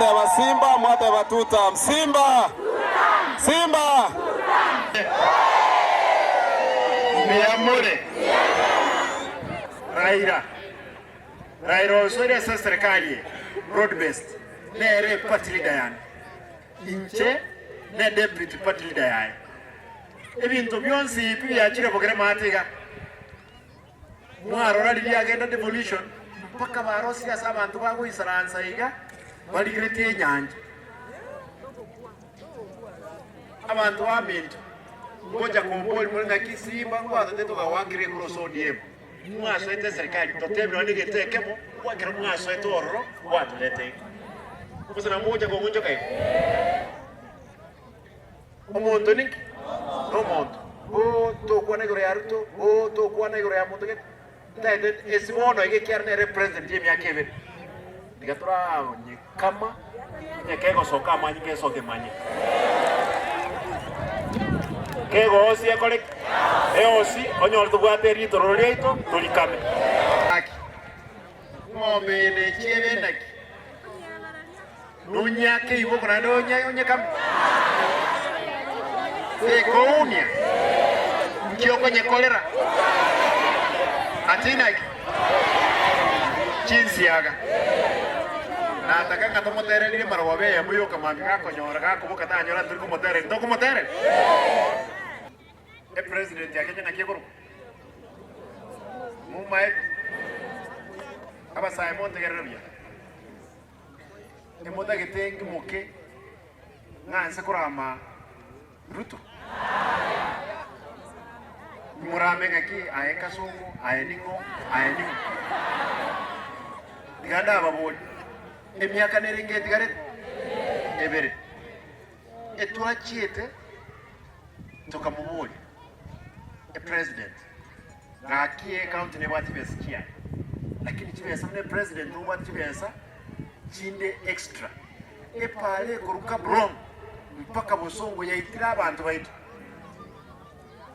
Ngoteba Simba, mwateba tutam. Simba! Simba! Mbuya more. Raila. Raila osoire ase eserekari eye broad based nere party leader yane. Inche ne deputy party leader yaye. Ebinto bionsi pi biachire bogere maate iga. Mwarora riria agenda devolution mpaka barosirie ase abanto bagoisaransa iga barigeretie enyancha. Abanto baminto ngocha komboria more ng'aki Simba ngwatete togawakire igoro ase ODM. Mwasoete eserikari totebire nonye negento ekemo ekero mwasoete ororo gwatorete iga. Gose nabo mogocha kong'onchoka igo? Omonto ninki? Nomonto. Oo tokwana igoro ya Ruto, oo tokwana igoro ya monto gete. Ntaete esi bono iga ekiagera nere president y'emiaka ebere. Tiga toranyekama onye kegosoka amanyinga esoke manyinga. Kegoosi ekore ki? Eosi onyore tobwate eritororo riaito torikame. Naki? Ng'ombe eye nechie ebe naki? Nonyake iboko naende onyekame? Tekounia? Nki okonyekorera? Ati naki? Chinsiaga. Nataka ng'a tomotererie marogoba eyemo yoka mambia gakonyora gakoboka tanyora ntori komotereria. Tokomotereria? Epresident ya Kenya naki ekorokwa? Momaete? Abasae montegerere buya. Nimotagete ngimoke ng'a nse korama Ruto? Nimorame ng'aki aye Kasongo, aye ning'o, aye ning'o? Tiga ndababorie, emiaka nerenge etigarete? Ebere. Etwachiete tokamoboria, epresident, gaki ecounty nebwate chibesa chiaye, lakini chibesa buna epresident obwate chibesa chinde extra, epara ekorwa Kaplong mpaka Bosongo yaitire abanto baito,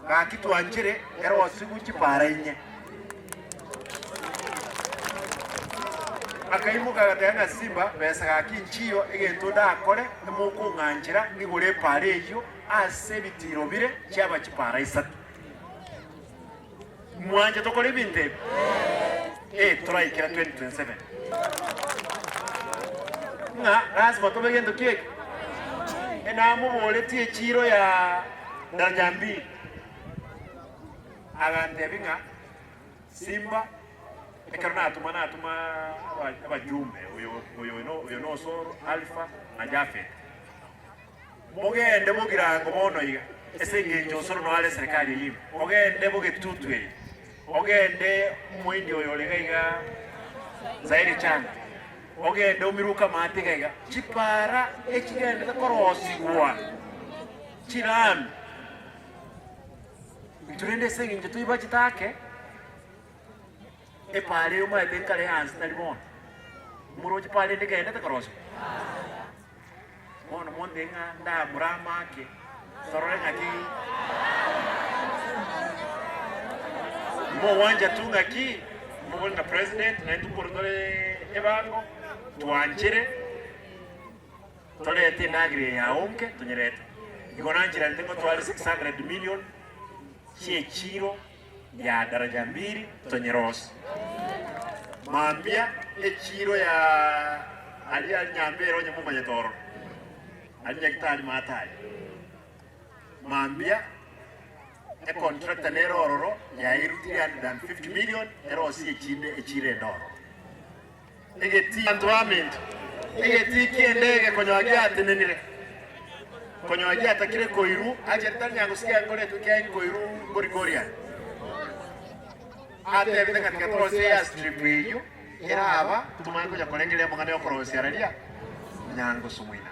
gaki twanchere erosigwe chipara inye. Akaimoka agateba ng'a Simba, besa gaki nchiyo, egento ndakore nimokong'anchera ng'igore epara eyio ase ebitiiro bire chiaba chipara isato. Mwanche tokore ebinto ebi? Ee, toraikera 2027. Ng'a lasima tobe gento ki eke? Enamoboretie echiiro ya Daraja Mbili, agantebia ng'a Simba, ekero natoma natoma abajumbe, oyo oyo oyo n'Osoro, Alifa na Jafeti. Mogende bogirango bono iga, ase engencho Osoro noyo are eserekari eyio ime. Ogende bogetutu eye, ogende omoindi oyo ore iga iga Zaire Chanda, ogende omiruke amaate iga iga, chipara echigendete korosigwa chirami. Intwe rende ase engencho toibachete ake, epaara eye omanyete nkare yaanse tari bono. Moroche paara ende egendete korosigwa? Bono monte ng'a ndamorame ake, torore ng'aki mogwancha tu ng'aki mobore ng'a president naintwe nkorwa tore ebango twanchere torete endagera eye ya onke tonyerete. Igo nancherante ngotware 600 million chi'echiro ya daraja mbili tonyerosie. Mambia echiro ya aria aria Nyambera onye momanyete ororo, aria Nyagitari maate aria. Mambia econtractor nere ororo yairwe 350 million erosie echinde echiro ende ororo. Egetii abanto baminto, egetii ki'endege konyora giatenenire, konyora giatakire koirwa, ache tari nyangusu kiakoretwe kiaye koirwa ngorikori aye. Atebete ng'a tiga torosie airstrip eyio eraba tomanye konya korengereria amang'ana y'okorosia raria nyangusu moino.